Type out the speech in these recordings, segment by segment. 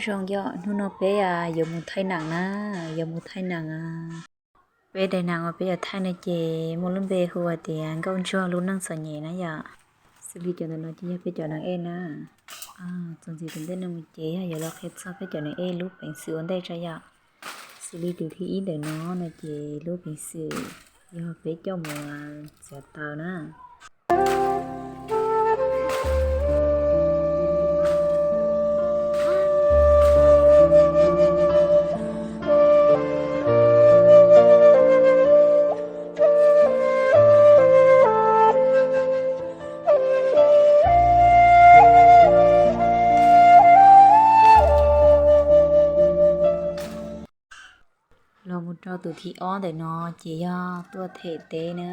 Zoo yog hnub no peb yuav mus thaij nam na, yuav mus thaij nam. Peb daim nam uas peb yuav thaij no ces muaj lub npe hu hais tias Nkauj Ntsuag lub neej txom nyem na yom. Xws li cov ntawm no ces yog peb cov nam ej na. Txuas ntxiv tom ntej no mus ces yog yuav los qhia txog peb cov nam ej lub peev xwm ua ntej tso yom. Xws li tus thib ib ntawm no no ces lub peev xwm yog peb coj mus txiav taws na. Los mus rau tus thib ob ntawm no ces yog tuaj them teb na.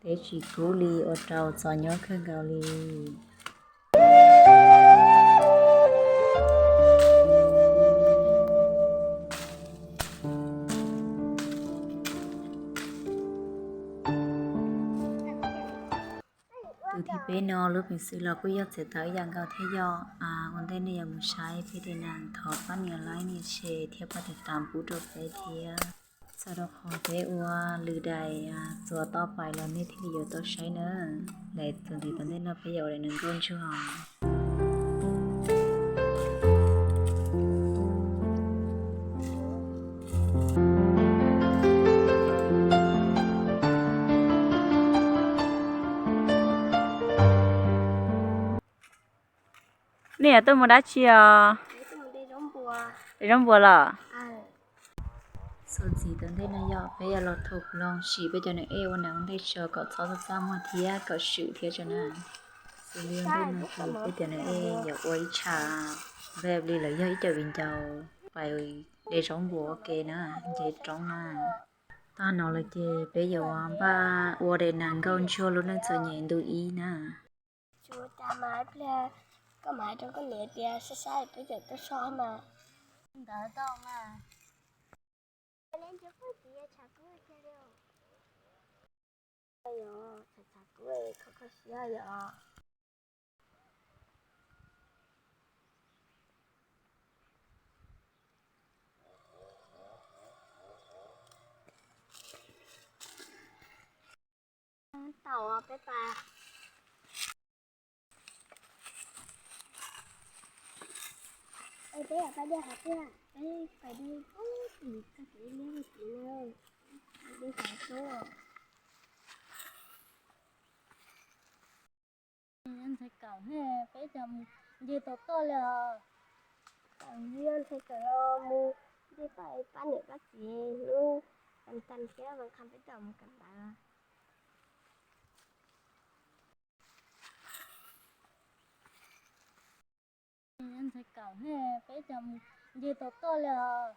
Teb tsis kub li ua rau txom nyem kawg nkaus li. Tus thib peb no lub peev xwm los kuj yog txiav taws ib yam nkaus thiab yom. Ua ntej nej yuav mus saib peb daim nam thov pab nias like nias share thiab pab tiv tam pub rau peb thiab. Txawm rau qhov peb ua lwm daim txuas toj pais los nej thiaj li yuav tau saib na. Lawm txuas ntxiv tom ntej no peb yuav ua daim nam Nkauj Ntsuag. Nej yuav tuaj mus dab tsi os? De zaub npua los? Txuas ntxiv tom ntej no yog peb yuav los thum loo sim peb cov nam ej ua nam ua ntej tso kom txhob txaj muag thiab kom swm thiab tso na. Xws li ua ntej no ces peb cov nam ej yuav ua ib tsha npaj li lawv yog ib co viv ncaus pais de zaub npua ua ke na, nce roob na. Tag no lawm ces peb yuav npaj ua daim nam Nkauj Ntsuag lub neej txom nyem ntu ib na. Tsis ua cas mas ib pliag koj mam hais rau koj niam tias saib saib peb tseem tuaj so mas. Ntawd tau mas. Yog, tshav tshav kub kho kho siab yom. Tau peb pas. Peb pais dej hav tiag, peb pais dej pub tim txog kev liab li tim no, dej hav tuaj. Ntxhais kaum ne, peb cov mus nce tau toj li os. Ntxhais kaum los mus nce pab niam pab txiv lub tam tam thiab, vas kham peb cov mus kam ntawd. Ntxhais kaum ne, peb cov mus nce tau toj li os.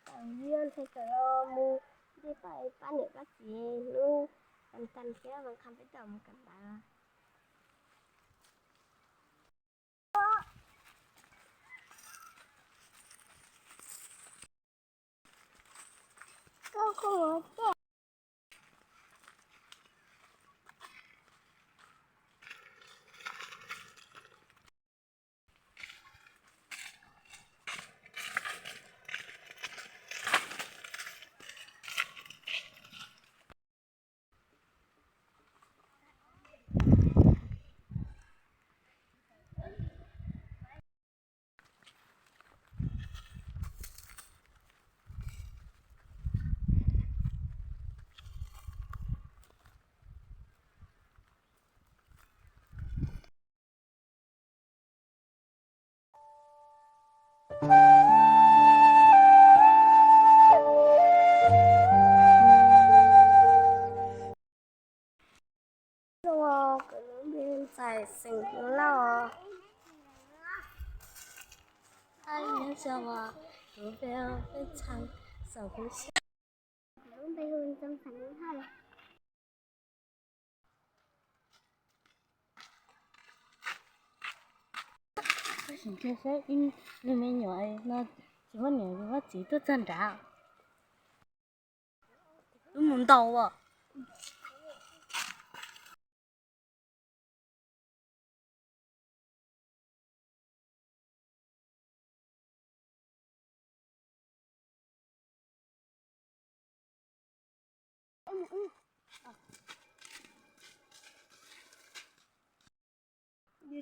Ntxhais kaum los mus nce pab niam pab txiv lub tam tam thiab, vas kham peb cov mus kam ntawd. Ntxhais xeem Hmoob Lauj, nyob zoo os, kuv npe hu Ntxoov Xeem Hmoob Lauj. Koj sim ntsia saib ib lub me nyuam no tsis muaj niam tsis muaj txiv tuaj txog nrad. Wb mus ntaus as.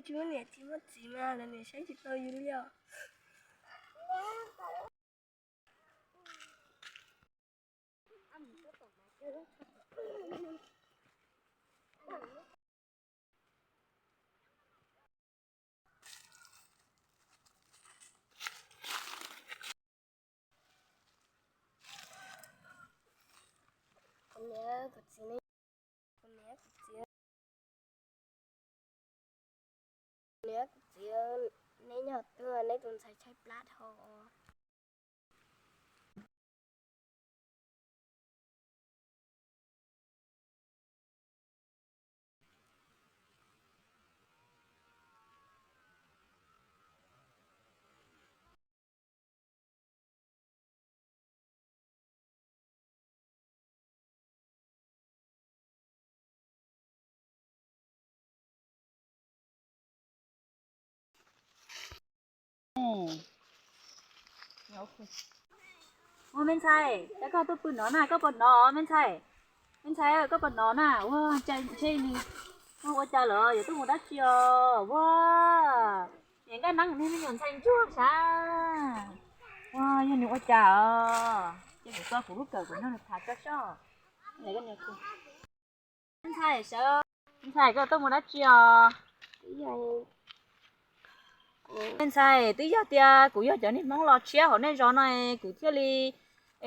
Tsis muaj niam tsis muaj txiv mas lawv niam saib tsis tau yus li os. Kuv niam kuv txiv, kuv niam kuv txiv, kuv niam kuv txiv, neb nyob twg neb tus ntxhais tshaib plab dhau. Ua me ntxhais, cas koj tuaj pw no na, koj puas hnov me ntxhais? Me ntxhais, koj puas hnov na? Ua cas ntshe nws ua cas lawm, yuav tuaj mus dab tsi os? Ua, niam nkaj neeb niag me nyuam ntxhais ntsuag sav. Ua, yog nws ua cas os? Ces kuv txo kuv lub kawm kuv nrog nws tham tso sob. Ntxhais sawv, ntxhais koj tuaj mus dab tsi os? Ntxhais, twb yog tias kuv yog cov niag Hmoob los tshiab hauv nej zos no, kuv thiaj li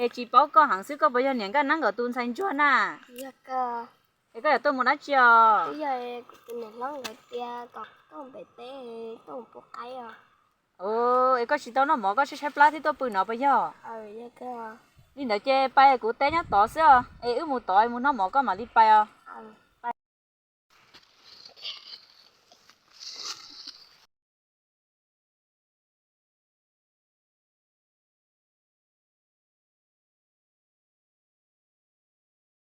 es tsis paub koj heev xwb, koj puas yog niam nkaj neeb nkawd tus ntxhais ntsuag na? Es koj yuav tuaj mus dab tsi os? Ua, es koj tsis tau noj mov koj tshaib tshaib plab thiab tuaj pw no puas yog? Li ntawd ces pais kuv teb nyob tod xwb os, es wb mus tod mus noj mov koj mam li pais os.